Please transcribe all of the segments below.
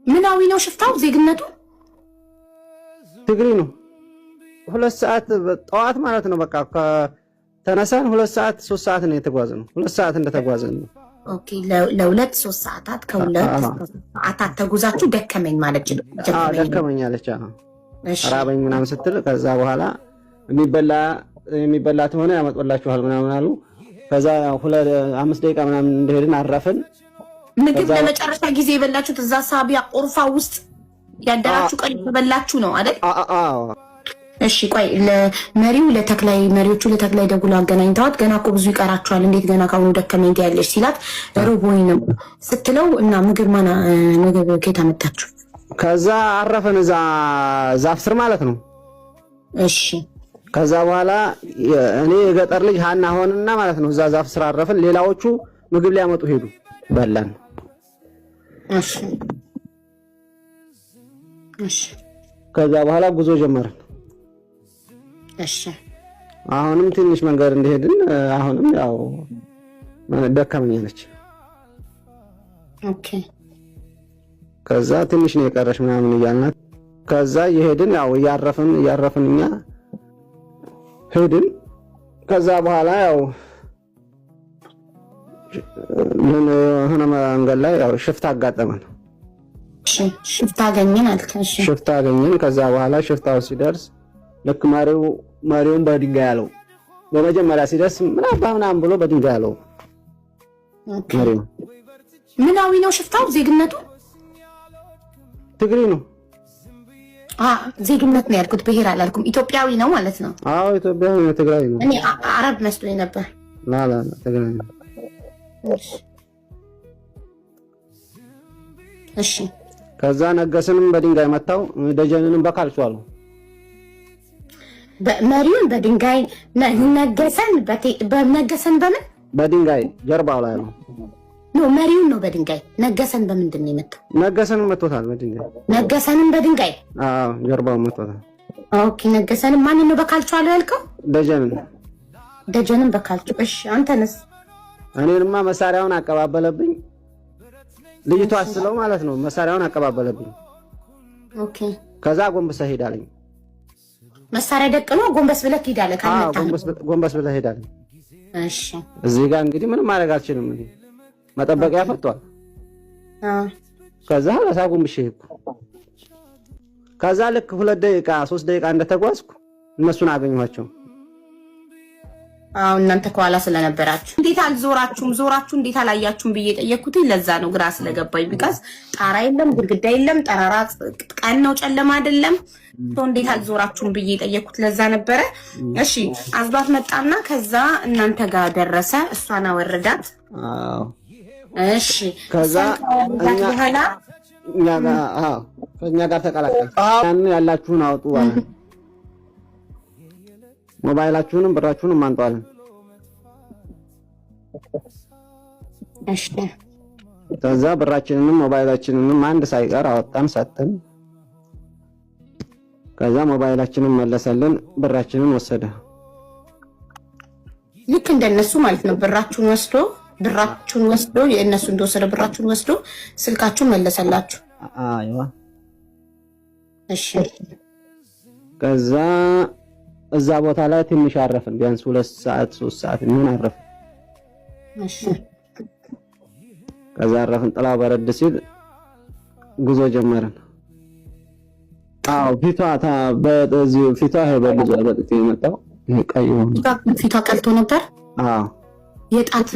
ምናዊ ነው ሽፍታው? ዜግነቱ ትግሪ ነው። 2 ሰዓት ጠዋት ማለት ነው። በቃ ተነሳን 2 ሰዓት 3 ሰዓት ነው የተጓዝነው። 2 ሰዓት እንደተጓዝን ነው። Okay፣ ለ2-3 ሰዓታት፣ ከ2 ሰዓታት ተጉዛችሁ ደከመኝ ማለት ደከመኝ አለች። ራበኝ ምናምን ስትል ከዛ በኋላ የሚበላ የሚበላ ተሆነ ያመጡላችኋል ምናምን አሉ። ከዛ 5 ደቂቃ ምናምን እንደሄድን አረፍን። ምግብ ለመጨረሻ ጊዜ የበላችሁት እዛ ሳቢያ ቁርፋ ውስጥ ያደራችሁ ቀን በላችሁ ነው አይደል? አዎ። እሺ ቆይ፣ ለመሪው ለተክላይ መሪዎቹ ለተክላይ ደውለው አገናኝተዋት ገና እኮ ብዙ ይቀራችኋል፣ እንዴት ገና ካሁኑ ደከመኝ ትያለሽ ሲላት ርቦኝ ነው ስትለው እና ምግብ ማና ምግብ ከየት አመጣችሁ? ከዛ አረፈን እዛ ዛፍ ስር ማለት ነው። እሺ። ከዛ በኋላ እኔ የገጠር ልጅ ሀና ሆንና ማለት ነው እዛ ዛፍ ስር አረፍን። ሌላዎቹ ምግብ ሊያመጡ ሄዱ። በላን። እሺ እሺ። ከዛ በኋላ ጉዞ ጀመርን። እሺ። አሁንም ትንሽ መንገድ እንደሄድን አሁንም ያው ደከመኝ አለች። Okay። ከዛ ትንሽ ነው የቀረሽ ምናምን እያልናት ከዛ እየሄድን ያው እያረፍን እያረፍን እኛ ሄድን። ከዛ በኋላ ያው ምን የሆነ መንገድ ላይ ያው ሽፍታ አጋጠመን። ሽፍታ አገኘን አልክ። እሺ። ሽፍታ አገኘን። ከዛ በኋላ ሽፍታው ሲደርስ ልክ መሪውን በድንጋይ አለው። በመጀመሪያ ሲደርስ ምናባ ምናምን ብሎ በድንጋይ አለው መሪው። ምናዊ ነው ሽፍታው? ዜግነቱ ትግሪ ነው። ዜግነት ነው ያልኩት፣ ብሔር አላልኩም። ኢትዮጵያዊ ነው ማለት ነው። አዎ ኢትዮጵያዊ ነው፣ ትግራይ ነው። እኔ አረብ መስሎኝ ነበር። لا لا ትግራይ ነው። እሺ። ከዛ ነገስንም በድንጋይ መታው፣ ደጀንንም በካልቾ አለው። መሪውን በድንጋይ ነገሰን፣ ነገሰን በምን? በድንጋይ ጀርባው ላይ ነው። No፣ መሪውን ነው በድንጋይ፣ ነገሰን በምንድን ነው የመታው? ነገሰን መቶታል በድንጋይ። ነገሰንም በድንጋይ? አዎ፣ ጀርባው መቶታል። Okay፣ ነገሰንም ማንን ነው በካልቾ አለው ያልከው? ደጀንን። ደጀንን በካልቾ። እሺ፣ አንተንስ? እኔንማ መሳሪያውን አቀባበለብኝ። ልጅቷ ስለው ማለት ነው መሳሪያውን አቀባበለብኝ። Okay። ከዛ ጎንበስ ሂድ አለኝ። መሳሪያ ደቅኖ ጎንበስ ብለህ ትሄዳለህ ካልመጣ? ጎንበስ ብለህ ሂድ አለኝ። እሺ። እዚህ ጋር እንግዲህ ምንም ማድረግ አልችልም። እኔ መጠበቂያ ፈቷል። ከዛ ለሳ ጎንብሼ ሄድኩ። ከዛ ልክ 2 ደቂቃ 3 ደቂቃ እንደተጓዝኩ እነሱን አገኘኋቸው። አዎ፣ እናንተ ከኋላ ስለነበራችሁ እንዴት አልዞራችሁም? ዞራችሁ እንዴት አላያችሁም ብዬ ጠየቅኩት። ለዛ ነው ግራ ስለገባኝ። Because ጣራ የለም፣ ግድግዳ የለም፣ ጠራራ ቀን ነው፣ ጨለማ አይደለም። እንዴት አልዞራችሁም ብዬ ጠየቅኩት። ለዛ ነበረ። እሺ፣ አዝሏት መጣና ከዛ እናንተ ጋር ደረሰ። እሷን አወረዳት። አዎ። እሺ። ከዛ በኋላ ከእኛ ጋር ተቀላቀል። ያን ያላችሁን አውጡ አለ። ሞባይላችሁንም ብራችሁንም አንጠዋለን። እሺ። ከዛ ብራችንንም ሞባይላችንንም አንድ ሳይቀር አወጣን ሰጠን። ከዛ ሞባይላችንን መለሰልን፣ ብራችንን ወሰደ። ልክ እንደነሱ ማለት ነው። ብራችሁን ወስዶ የእነሱ እንደወሰደ ብራችሁን ወስዶ ስልካችሁን መለሰላችሁ። አይዋ። እሺ። ከዛ እዛ ቦታ ላይ ትንሽ አረፍን። ቢያንስ 2 ሰዓት 3 ሰዓት የሚሆን አረፍን። እሺ። ከዛ አረፍን። ጥላው በረድ ሲል ጉዞ ጀመርን። አዎ፣ ፊቷ በዚህ ፊቷ ይሄ በልጇ በጥፊ የመጣው ይሄ ቀይ ሆኖ ፊቷ ቀልቶ ነበር። አዎ። የጣት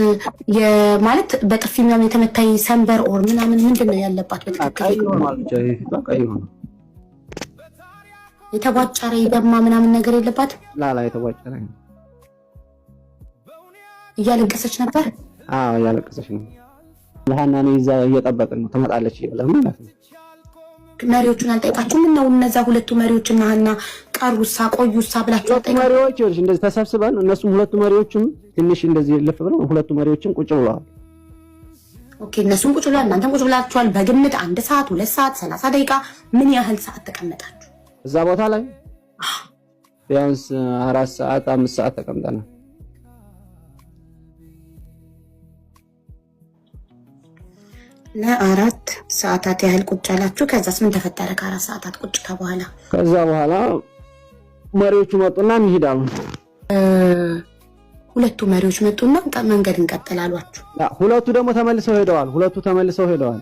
ማለት በጥፊ ምናምን የተመታይ ሰንበር or ምናምን ምንድን ነው ያለባት? በትክክል ቀይ ሆኗል። ብቻ ይሄ ፊቷ ቀይ ሆኗል። የተቧጨረ የደማ ምናምን ነገር የለባት? ላላ፣ የተቧጨረ እያለቀሰች ነበር። አዎ፣ እያለቀሰች ነው። ለሀናን ይዛ እየጠበቅን ነው፣ ትመጣለች ብለን ማለት ነው። መሪዎቹን አልጠይቃችሁ? ምን ነው እነዛ ሁለቱ መሪዎች እና ሀና ቀሩሳ ቆዩሳ ብላችሁ ሁለቱ አልጠይቃችሁ? መሪዎች ይኸውልሽ እንደዚህ ተሰብስበን እነሱም ሁለቱ መሪዎችም ትንሽ እንደዚህ ልፍ ብለው ሁለቱ መሪዎችም ቁጭ ብለዋል። Okay፣ እነሱም ቁጭ ብለዋል፣ እናንተም ቁጭ ብላችኋል። በግምት 1 ሰዓት፣ 2 ሰዓት፣ 30 ደቂቃ ምን ያህል ሰዓት ተቀመጣችሁ? እዛ ቦታ ላይ ቢያንስ 4 ሰዓት 5 ሰዓት ተቀምጠናል። ለ4 ሰዓታት ያህል ቁጭ አላችሁ። ከዛስ ምን ተፈጠረ? ከ4 ሰዓታት ቁጭታ በኋላ ከዛ በኋላ መሪዎቹ መጡና እንሂድ አሉ። ሁለቱ መሪዎች መጡና መንገድ እንቀጥል አሏችሁ። ሁለቱ ደግሞ ተመልሰው ሄደዋል። ሁለቱ ተመልሰው ሄደዋል።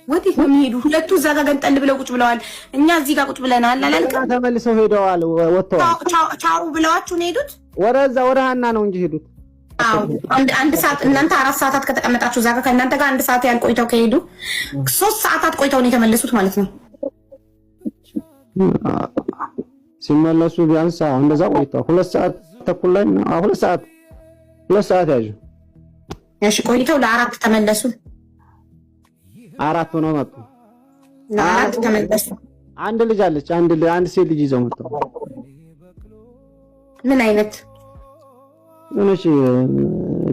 ወዴት ነው የሚሄዱ? ሁለቱ እዛ ጋር ገንጠል ብለው ቁጭ ብለዋል። እኛ እዚህ ጋር ቁጭ ብለናል። አላልክም? ተመልሰው ሄደዋል፣ ወጥተዋል። ቻው ብለዋችሁ ነው የሄዱት? ወደዛ ወደ ሀና ነው እንጂ ሄዱት። አዎ አንድ ሰዓት እናንተ 4 ሰዓታት ከተቀመጣችሁ እዛ ጋር ከእናንተ ጋር 1 ሰዓት ያህል ቆይተው ከሄዱ 3 ሰዓታት ቆይተው ነው የተመለሱት ማለት ነው። ሲመለሱ ቢያንስ እንደዛ ቆይተው 2 ሰዓት ተኩል ላይ 2 ሰዓት 2 ሰዓት ያዙ። እሺ ቆይተው ለ4 ተመለሱ። 4 ሆነው መጡ። ለ4 ተመለሱ። አንድ ልጅ አለች። አንድ ሴት ልጅ ይዘው መጡ። ምን አይነት ነች?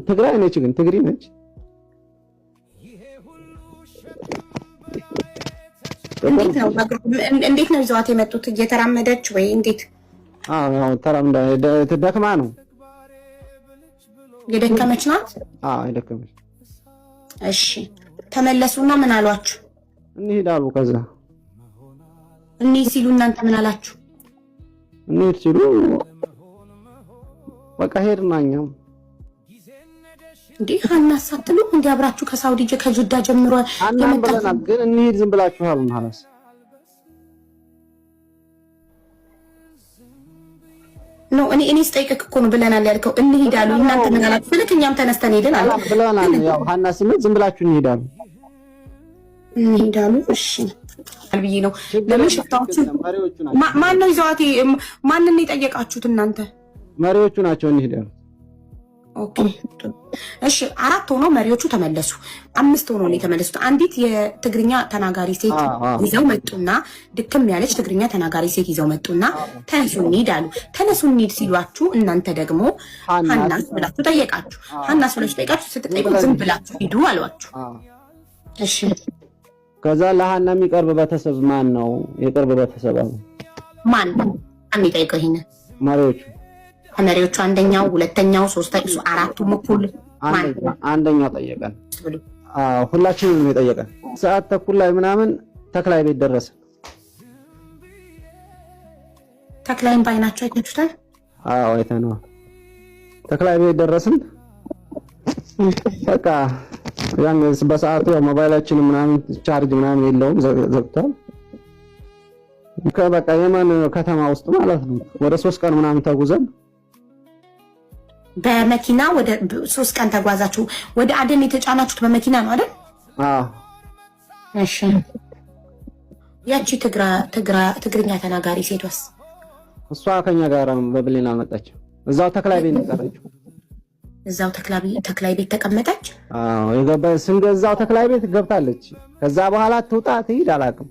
ትግራይ ነች፣ ግን ትግሪ ነች። እንዴት ነው ይዘዋት የመጡት? እየተራመደች ወይ እንዴት? አዎ ተራምዳ ደክማ ነው። የደከመች ናት። አዎ የደከመች። እሺ ተመለሱና ምን አሏችሁ? እንሂድ አሉ። ከዛ እንሂድ ሲሉ እናንተ ምን አላችሁ? እንሂድ ሲሉ በቃ ሄድና እኛም እንዴ ሀና ሳትሉ እንዴ አብራችሁ ከሳውዲ ከጅዳ ጀምሮ አናም ብለናል፣ ግን እንሂድ ዝም ብላችኋል ማለት ነው። እኔ ስጠይቅህ እኮ ነው ብለናል ያልከው። እንሂድ አሉ። እናንተ ምን አላችሁ? ልክ እኛም ተነስተን ሄደን አሉ ብለናል። ያው ሀና ስሜት ዝም ብላችሁ እንሂድ አሉ። እንሂድ አሉ። እሺ ብዬ ነው። ለምን ሽፍታዎቹ ማን ነው ይዘዋት? ማንን ነው የጠየቃችሁት እናንተ? መሪዎቹ ናቸው እንሂድ አሉ። Okay እሺ። 4 ሆነው መሪዎቹ ተመለሱ። 5 ሆነው ነው የተመለሱት። አንዲት የትግርኛ ተናጋሪ ሴት ይዘው መጡና ድክም ያለች ትግርኛ ተናጋሪ ሴት ይዘው መጡና ተነሱ እንሂድ አሉ። ተነሱ እንሂድ ሲሏችሁ እናንተ ደግሞ ሀናስ ብላችሁ ጠየቃችሁ። ሀናስ ብላችሁ ጠየቃችሁ። ስትጠይቁ ዝም ብላችሁ ሂዱ አሏችሁ። እሺ ከዛ ለሀና የሚቀርብ ቤተሰብ ማን ነው? የቅርብ ቤተሰብ አሉ። ማን ማን ይጠይቀው ይሄን? መሪዎቹ ከመሪዎቹ አንደኛው፣ ሁለተኛው፣ ሶስተኛው፣ አራቱም እኩል አንደኛው ጠየቀን። አዎ ሁላችንም ነው የጠየቀን። ሰዓት ተኩል ላይ ምናምን ተክላይ ቤት ደረሰ። ተክላይን ባይናችሁ አይታችሁታል? አዎ አይተነዋል። ተክላይ ቤት ደረስን። በቃ ያን በሰዓቱ ያው ሞባይላችን ምናምን ቻርጅ ምናምን የለውም ዘግቷል። በቃ የመን ከተማ ውስጥ ማለት ነው። ወደ 3 ቀን ምናምን ተጉዘን በመኪና ወደ 3 ቀን ተጓዛችሁ። ወደ አደን የተጫናችሁት በመኪና ነው አይደል? አዎ። እሺ። ያቺ ትግርኛ ተናጋሪ ሴቷስ? እሷ ከኛ ጋር በ plane አልመጣችም። እዛው ተክላይ ቤት ነው የቀረችው። እዛው ተክላይ ቤት ተቀመጠች። አዎ፣ የገባ ስንገዛው ተክላይ ቤት ገብታለች። ከዛ በኋላ ትውጣ ትሂድ አላውቅም።